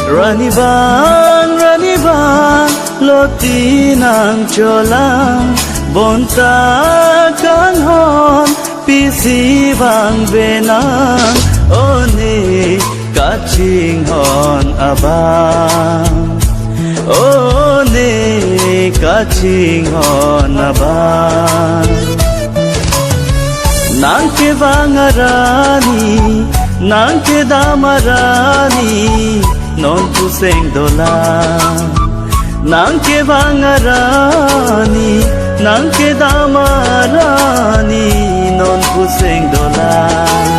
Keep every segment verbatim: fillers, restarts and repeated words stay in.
Rani vang, rani vang, loti nangcholang, bonta kanghon, pisi vangve nang, o ne kachinghon abang, o ne kachinghon abang. Nangkevang arani, nangkedam arani, non puseng dolang. Nangkevang arani, nangkedam arani, non puseng dolang.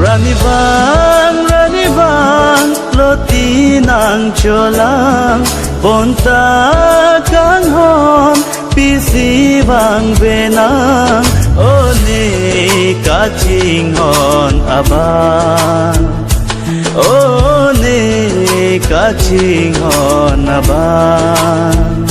Rani vang, rani vang, loti nangcholang, bonta kanghon, pisi vangve nang, o ne kachinghon abang, o ne kachinghon abang.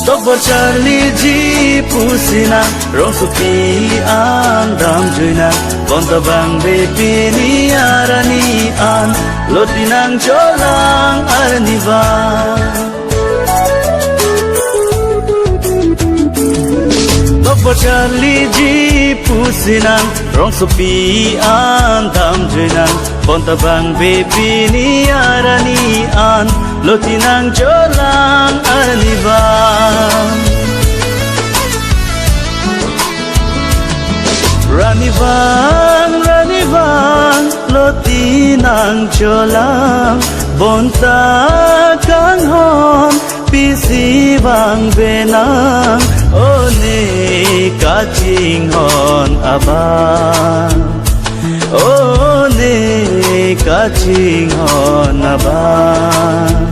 Tokbor charliji pusi nang, rongsopi an damjui nang, bonta vangve pini arani an, loti nangcholang arni vang. Tokbor charliji pusi nang, rongsopi an damjui nang, bonta vangve pini arani an, loti nangcholang arni vang. Rani vang, rani vang, loti nangcholang, bonta kanghon, pisi vangve nang, o ne kachinghon abang, o ne kachinghon abang.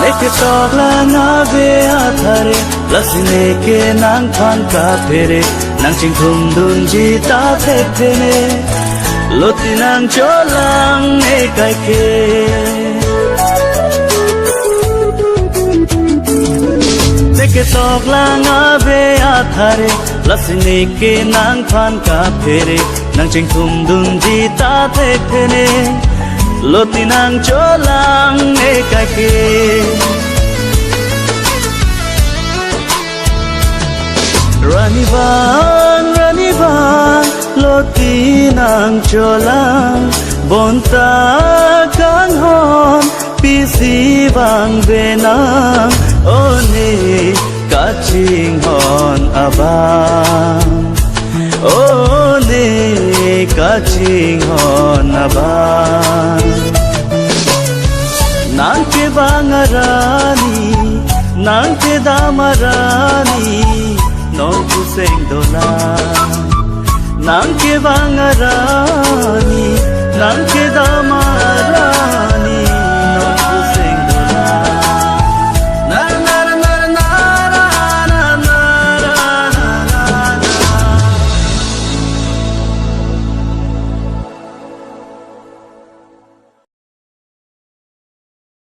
Neke toklang ave athare, lasi neke nangphan kaphere, nangchingthumdunji ta thekthe ne, loti nangcholang ne kaike. Neke toklang ave athare, lasi neke nangphan kaphere, nangchingthumdunji ta thekthe ne, loti nangcholang ne kaike. Rani vang, rani vang, loti nangcholang, bonta kanghon, pisi vangve nang, o ne kachinghon abang, o ne kachinghon abang. Nangkevang arani, nangkedam arani, non puseng dolang. Nangkevang arani, nangkedam arani,